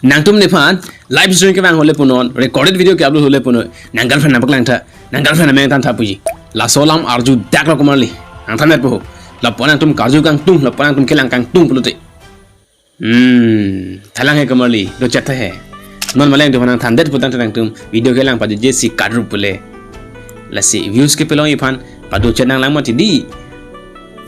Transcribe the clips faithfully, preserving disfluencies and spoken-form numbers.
Nangtum nephan live stream kevang hole punon, recorded video ke-upload hole punon, nang girlfriend nangpaklangtha, nang girlfriend ameng than tha puji. Laso alam arjudak lo komarli. Nang than po. Lapu-an nangtum karju kangtung, lapu-an nangtum kelang kangtung pulote. Hmm, thalang he komarli, dochet he. Non maleng tu nang thandet putangte nangtum video kelang pajuje si kadrup pule. Lasi views kepalong iphan, padochet nanglang mati di.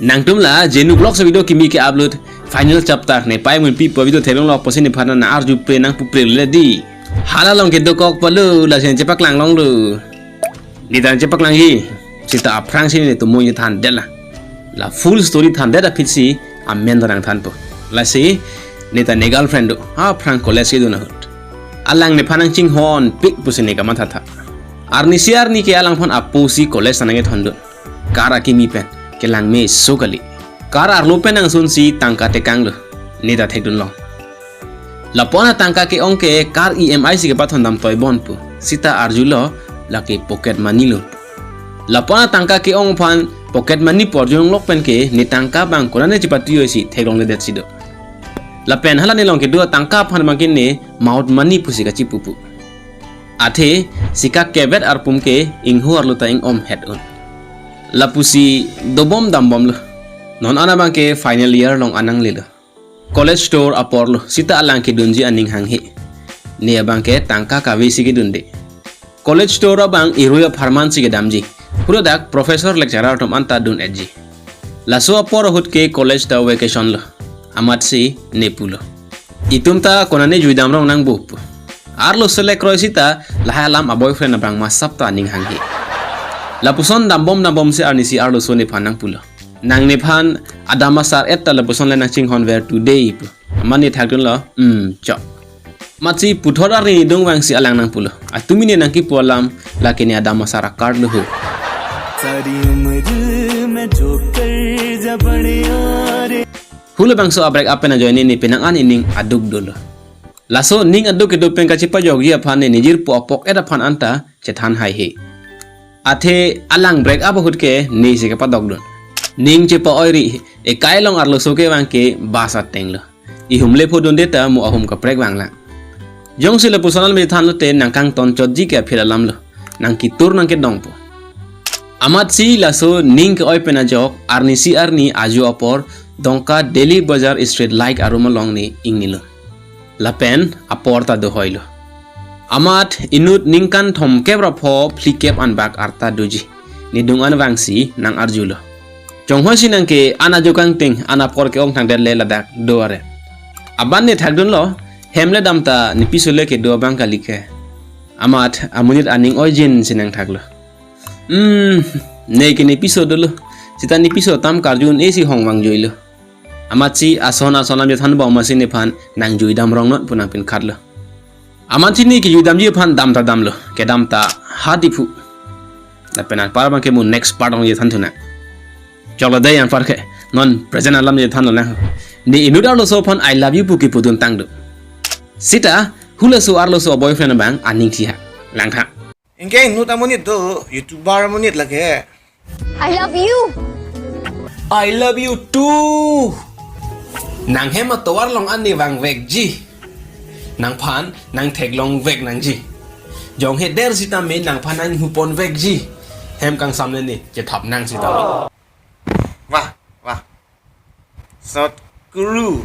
Nangtum la Jenu Vlogs video kimi ke-upload final chapter ne pai mun pi po video theklonglo pusi nephan nang arjupe nangpupre le di. Hala along kedokok palo, lasi chepaklanglo. Neta chepaklangji. Seta aphrangsi netum mo thandet la. La full story thandet aphi si amen ta nangthanpo. Lasi neta ne girlfriend do, aphrang college kedun ahut. Alang nephan nangchinghonpik pusi ne kamathatha. Arnisi arni ke alangphan apo si college ta nangkethondun. Car akimi pen kelang meso kali. Car arlo pen nangsunsi tangka tekanglo. Neta thekdunlong. Lapu-an atangka ke-ong ke car E M I si kepathondam toibon pu. Seta arjulo, lake pocket money lo. Lapu-an atangka ke-ong aphan pocket money pu arjulonglok pen ke ne tangka abang konane chipatio si theklongledetsi do. Lapen hala nelong kedo atangka aphan abang ke ne mouth money pusi kachipupu. Athe si kakevet arpum ke ingho arlo ta ing-om het un. Lapusi dobom dambomlo. Non an abang ke final year along an nanglelo. College tour aporlo, seta alang kedunji aning hanghe. Ne abang ke tangka kave si kedunde. College tour abang irui apharman si kedamji. Huladak professor lecturer atum anta dun-etji. Laso apor ahut ke college ta vacation lo. Amatsi ne pulo, itum ta konane juidam rong nangpo pu. Arloso le kroi seta lahai alam aboyfriend abang masap ta aning hanghe. Lapuson dambom dambomsi arnisi arloso nephan nangpulo, nang nephan adam asar et ta lapuson le nangchinghonver today pu. Amat ne thakdunlo, hmm, chok. Amatsi puthot arni dung vangsi alang nangpulo, atumi ne nangkipu alam, lake ne adam asar a-card lo ho. सारी उम्र मैं जो कर जा बड़े यार। Hula bangso a-break up pen ajoine ne penang an ining aduk dolo. Laso ning aduk kedo pen kachipajokji aphan ne nejirpo apok et aphan anta chethan haihe. Athe alang break up ahut ke ne si kepadokdun. Ning chepa-oiri, ekai along arloso ke abang ke bus ateng lo. Ihum lepho dunde ta mo ahum kaprek vanglang. Jongsi lapuson alam thanlote nangkangton chotji ke aphi alam lo. Nangkitur nangkedongpo. Amatsi laso ning ke-oi pen ajok, arnisi arni ajo apor, Dongka Daily Bazar street light arum along ne ingnilo. Lapen apor ta dohoilo. Amat inut ningkan thomkep ra pho phlikep anbak arta doji. Ne dung an vangsi nang-arjulo. Chonghoi si nang ke an ajo kangting, an apor ke-ong thangdet le ladak do are. Aban ne thakdunlo, hem le dam ta ne piso le kedo abang kali ke. Amat amonit aning oijin si nangthaklo. Hmm, ne ke ne piso dolo. Seta ne piso tam karju un-e si hong vangjuilo. Amatsi ason ason alam jethanbom amatsi nephan nangjui dam rong non pu nangpinkhatlo. Amatsi ne kejui damji aphan dam ta damlo, kedam ta ha Diphu. Lapen anpar abang ke mo next part along jethan thunang. Choklo dei anpar ke, non present alam jethanlo nang. Ne inut arloso aphan I love you pu kipudun tang do. Seta hulaso arloso boyfriend abang aning si ha. Langtha. Anke inut amonit do, YouTuber amonit lake. I love you. I love you too. Nang hem atovar along an ne vangvekji. Nangphan nangtheklongvek nangji. Jong he der sitame nangphan nanghuponvekji. Hem kangsam le ne chethap nang sitame. Wah, wah. Sot kuru.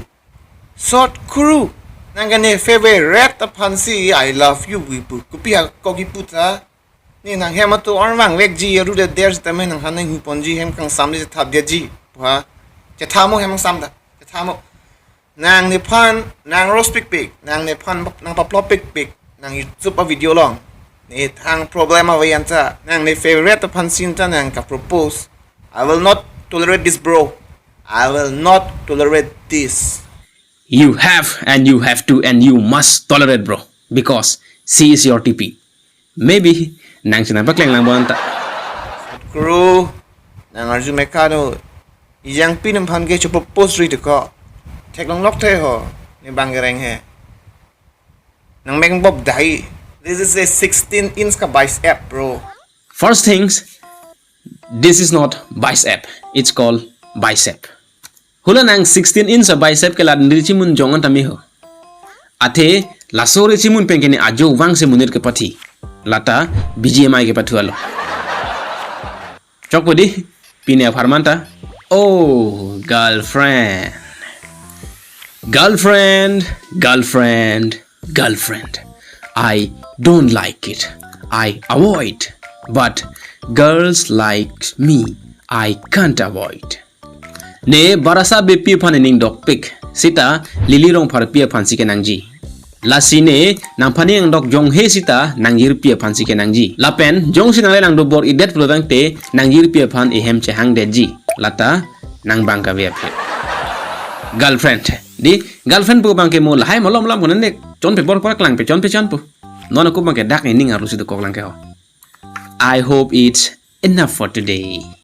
Sot kuru. Nang ke ne favorite aphansi I love you pu kipu. Kopi ha ko kipu ta. Ne nang hem atovar vangvekji, aru de der sitame nangphan nanghuponji, hem kangsam le chethapdetji. Wah. Chethamo hem kangsam ta. Chethamo. Nang nephan nang-roast pikpik, nang nephan nangpaplop pikpik, nang YouTube a-video along. Ne thang problem ave anta, nang ne favorite aphansi anta nang ka-propose. I will not tolerate this, bro. I will not tolerate this. You have and you have to and you must tolerate, bro, because she is your T P. Maybe nang chinam pakleng lang bo anta. Kuru, nang-arju mekano. Ijang pi nangphan ke chopropose ri de ko. Theklonglok the ho, ne bang kereng he. Nang meng bob dai. This is a sixteen inch ka bicep, bro. First things, this is not bicep. It's called bicep. Hula nang sixteen inch a-bicep ke ladan diri chimun jong anta me ho. Athe Laso re chimun pen ke ne ajo vangsi monit kepathi. Lata B G M I kepathu alo. Chokpo dei, pini apharman ta. Oh, girlfriend. Girlfriend, girlfriend, girlfriend. I don't like it. I avoid. But girls like me, I can't avoid. Ne Barasa Beypi aphan ening dokpik sita Lily Rongpharpi aphansi kenangji. Lasi ne nangphan ening angdok jonghe sita nangjirpi aphansi kenangji. Lapen jongsi nangle nangdobor-idet pulo tangte nangjirpi aphan ehem chehangdetji. Lata nangbang kave aphi. Girlfriend. Dei, girlfriend pu abang ke mo lahai malom lam konan ne chonpe bor por klang pe chonpe chonpo. Non ako abang ke dak ening arlo si dokok lang ke ho. I hope it's enough for today.